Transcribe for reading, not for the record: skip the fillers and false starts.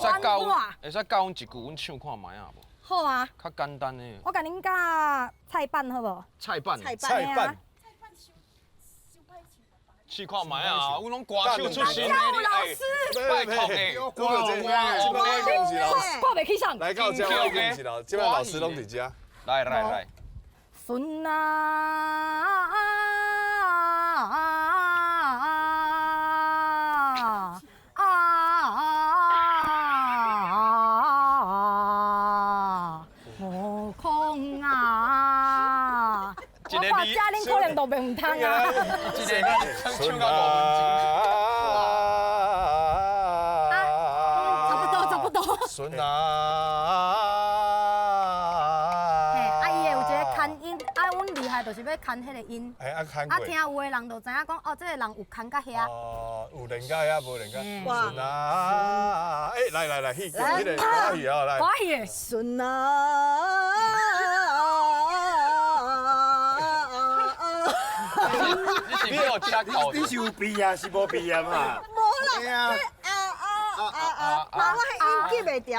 使教，會使教阮一句，阮唱看覓仔無？好啊。較簡單的。我共恁教菜板好無？菜板。菜菜板。試看覓啊！阮攏歌手出身的，你老師，拜託的。這這擺我講是老師，掛袂起上。來到這我講是老，這擺老師攏佇遮。來來來。孫啊！啊啊！悟空啊！我看這恁可能都袂毋通啊！一个唱到5分鐘。啊，差不多，差不多。孫啊！嘿，啊，伊會有一個牽音，啊，阮厲害就是欲牽彼個音。哎，啊牽啊，聽有的人就知影講，哦，這個人有牽到遐。哦，有練到遐，無練到。孫啊！哎，來來來，彼個彼個歌戲哦，來。歌戲。孫啊！你是有吃頭？你是有鼻炎是無鼻炎啊？無啦，啊啊啊啊！我彼音記袂牢。